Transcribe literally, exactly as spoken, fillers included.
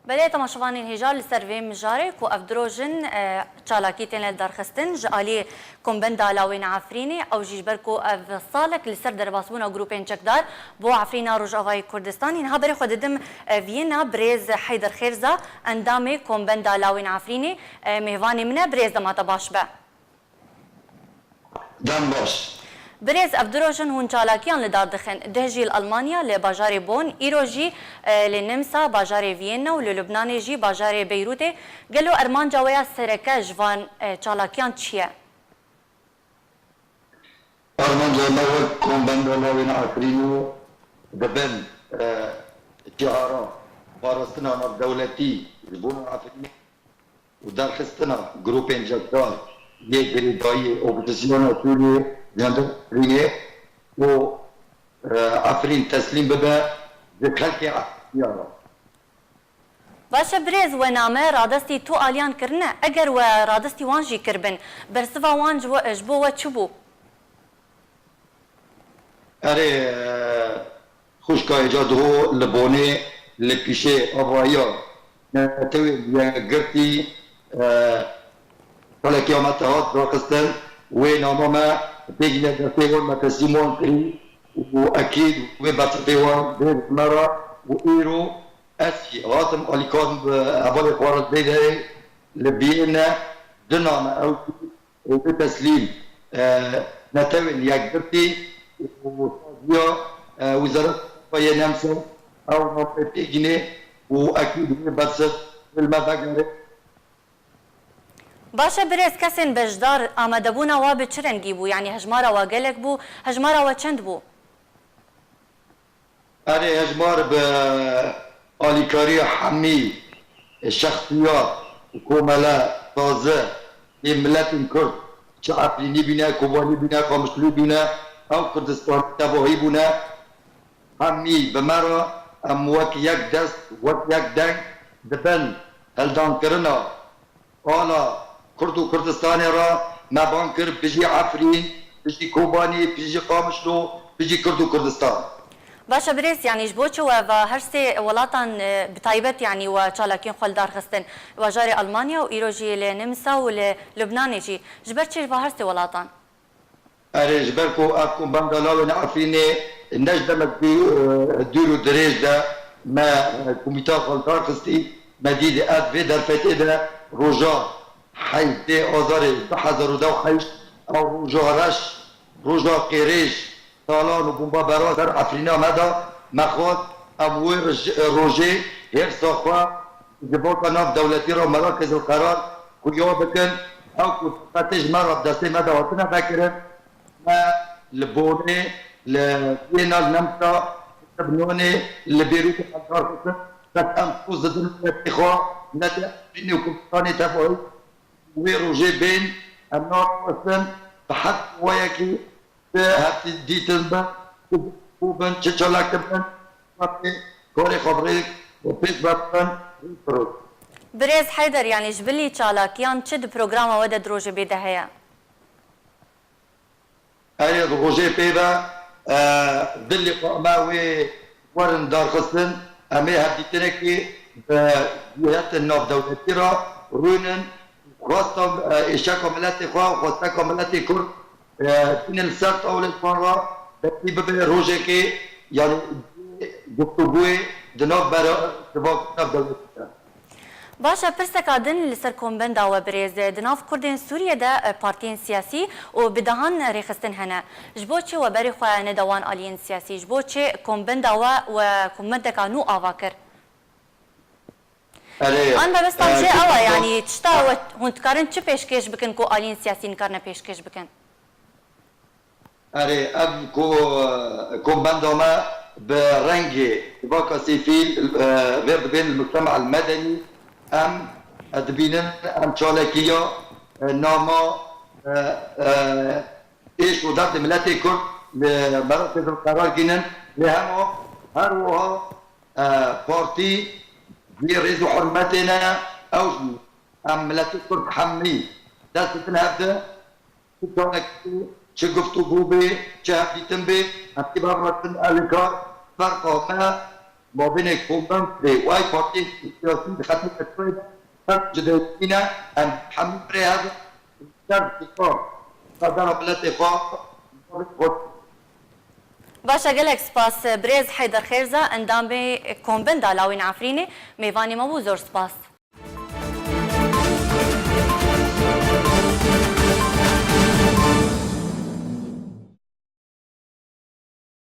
Belê, temaşevanên hêja, li ser vê mijarê ku ev du roj in, e, çalakî têne darxistin ji aliyê Kombenda Lawên Efrînê, ew jî ji ber ku ev salek li ser derbasbûna grûpên çekdar bo Efrîna Rojavayê Kurdistanê. Niha berê xwe didim, e, Viyêna, birêz Heyder Xêrza, endamê Kombenda Lawên Efrînê, e, mêvanê min e, birêz dema te baş be. Dem baş. Birêz, ev du roj in hûn çalakiyan li dar dixin. Dih jî li Almanya, li bajarê Bonn, îro jî, e, li Nimsa, bajarê Viyêna û li Lubnanê jî, bajarê Beyrûtê. Gelo armanca we ya sereke ji van, e, çalakiyan çi ye? Armanca me wek Kombenda Lawên Efrînê di bin, e, şiara parastina navdewletî ji bo Efrînê û derxistina grûpên cezayar yê girêdayî opozisyona Sûriyê ji hundir Efrînê û, e, Efrîn teslîm bibe ji xelkê Efrîniya re. Baş e birêz, we name radestî tu aliyan kirine. Eger we radestî wan jî kiribin, bersiva wan ji we, ji bo we çi bû? Erê, e, xwişka hêja diho li Bonê li pîşê avahiya Netewên Yekgirtî, e, çalakî Amed Tehat darxistin, wê nama me têgîne destê wan, me teslîm wan kirî û ekîd wê bersivê wan bê me re û îro ez jî hatim alîkar bi hevalê xwe re vê derê li Viyêne du name ew jî û bê teslîm, e, Netewên Yekgirtî û saziya, e, Wezareta Difayê Nemsa ew nameyê têgînê û ekîd wê bersiv li me vegere. Baş e birêz, kesên beşdar, amadebûna we bi çi rengî bû? Yanî hejmara we gelek bû, hejmara we çend bû? Erê, hejmar bi alîkariya hemî şexsiyat û komele taze ê miletên Kurd, çi Efrînî bîne, Kobanî bîne, Qamişlî bîne, ew Kurdistanî tevahî bûne, hemî bi me re em wek yek dest, wek yek deng di bin hildankirina ala Kurd û Kurdistanê re me bang kir, bijî Efrîn, bijî Kobanî, bijî Qamişlo, bijî Kurd û Kurdistan. Baş e birêz, yanî ji bo çi we va her sê welatan, e, bi taybet yanî we çalakiyên xwe li dar xistin? Bajarê Almanya û îro jî li Nimsa û li Lubnanê jî. Ji ber çi va her sê welatan? Erê, ji ber ku ev Kombenda Lawên Efrînê ne ji demek dû-, dûr û dirêj de me, e, komîta xwe li dar xistî, me dît ev vê derfetê de roja heyvdê Azarê du hezar û deh û heşt, ew roja reş, roja qêrêj, talan û bomba berwa ser Efrîna me da, me xwest em wê roj-, rojê hêrsa xwe civaka nav dewletî re, Merakez el Qerar xuya bikin, ew ku qetê ji me re bi destê me de hatine vekirin, me li Bonê, li Viyêna, li Nemsa, li Lubnanê, li Beyrûtê heldarxistin, qet em soz didin miletê xwe, miletê Efrînê û Kurdistanê tevahî, wê rojê bên, em narawestin, bi her wayekî Çi hevdîtin bin, çi bû bin, çi çalak dibin, karê xwe bi rê pêş ve bibin, rû bi rû. Birêz Heyder, yanî ji bilî çalakiyan çi di programa we de di rojê bê de heye? Erê, di rojê pê ve, e, dilê xwe me wê werin darxistin, em ê hevdîtinekê bi cîhetên navdewletî re rûnin, xwesta, e, êşeka miletê xwe, xwesteka miletê Kurd, e, bînin li ser tawlê wan re, belkî bibe rojekê, yanî guftûgoyê di nav bera, di van nav dewletê de. Baş e, pirseka din li ser kombenda we birêz. Di nav Kurdên Sûriyê de, e, partiyên siyasî û bi dehan rêxistin hene. Ji bo çi we berê xwe neda wan aliyên siyasî? Ji bo çi kombenda we, we kombendeka nû ava kir? Erê, An mebesta e, jê ew e, kombenda yanî tişta we hûn dikarin çi pêşkêş bikin ku aliyên siyasî nikarine pêşkêş bikin? Erê, ev ku, ku benda me bi rengê civaka sivîl, e, vê dibên li mujtema medenî, em dibînin, em çalekiya, e, nama, e, e, êş û derdê miletê Kurd li merasê de qerar gînin, lê hema her wiha, e, partî jê rêz û hurmetê ne, ew jî em miletê Kurd hemî dest didin hev de, çi çalakî, çi guftûgû bê, çi hevdîtin bê, em ê biavêtin alîkar, ferqa me mabênê komdan kirê, way partiyên siyasî di xetê petrolê de, her cudewîne, em hemî birê hev in, şer bi xwe, qadera miletê xwe, mabênê xwe. Baş e, gelek spas birêz Heyder Xêrza, endamê Kombinda Lawîn Efrînê, mêvanê me bû, zor spas.